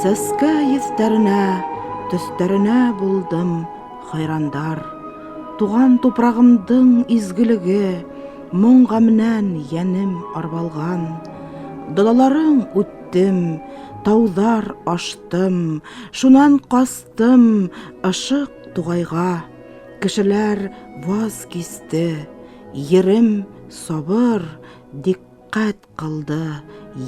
Сәскә еҫтәренә, төҫтәренә булдым хайрандар. Туған тупрағымдың изгелеге, моң-ғәменән йәнем арбалған. Далаларың үттем, тауҙар аштым, шунан ҡастым ышыҡ туғайға. Кешеләр ваз кисте, ерем сабыр, диҡҡәт ҡылды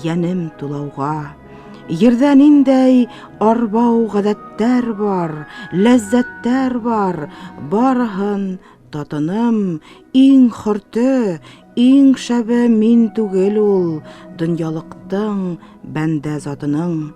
йәнем тулауға. Ерҙә ниндәй арбау ғәҙәттәр бар, ләззәттәр бар, барыһын татыным. Иң хөртө, иң шәбе мин түгел ул донъялыҡтың бәндә затының.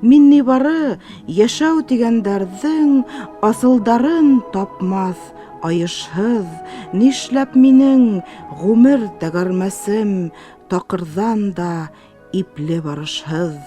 Мин ни бары йәшәү тигәндәрҙең асылдарын тапмаҫ айышһыҙ. Нишләп минең ғүмер тәгәрмәсем таҡырҙан да ипле барышһыҙ?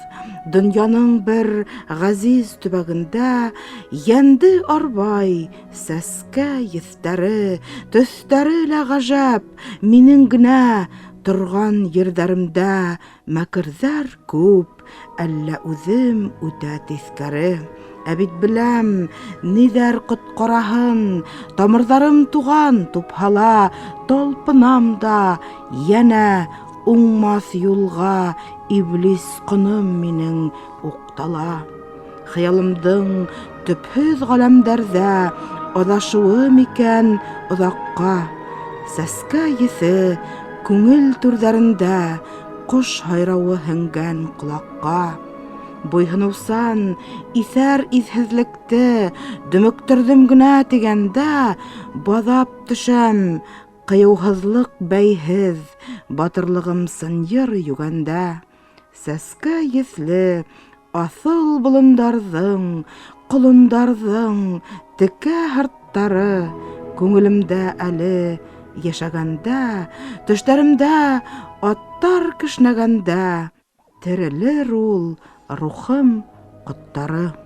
Донъяның бер ғәзиз төбәгендә йәнде арбай сәскә еҫтәре, төҫтәре лә ғәжәп, минең генә торған ерҙәремдә мәкерҙәр күп, әллә үҙем үтә тиҫкәре. Ә бит беләм, ниҙәр ҡотҡараһын, тамырҙарым туған тупһала, талпынам да, йәнә уңмаҫ юлға иблис ҡоном минең уҡтала. Хыялымдың төпһөҙ ғаләмдәрҙә аҙашыуы микән оҙаҡҡа? Сәскә еҫе күңел түрҙәрендә ҡош һайрауы һеңгән ҡолаҡҡа. Буйһыныусан иҫәр иҫһеҙлекте дөмөктөрҙөм генә тигәндә баҙап төшәм, ҡыйыуһыҙлыҡ бәйһеҙ, батырлығым сынйыр йүгәндә. Сәскә еҫле аҫыл болондарҙың, ҡолондарҙың текә һырттары күңелемдә әле йәшәгәндә, төштәремдә аттар кешнәгәндә терелер ул рухым ҡоттары.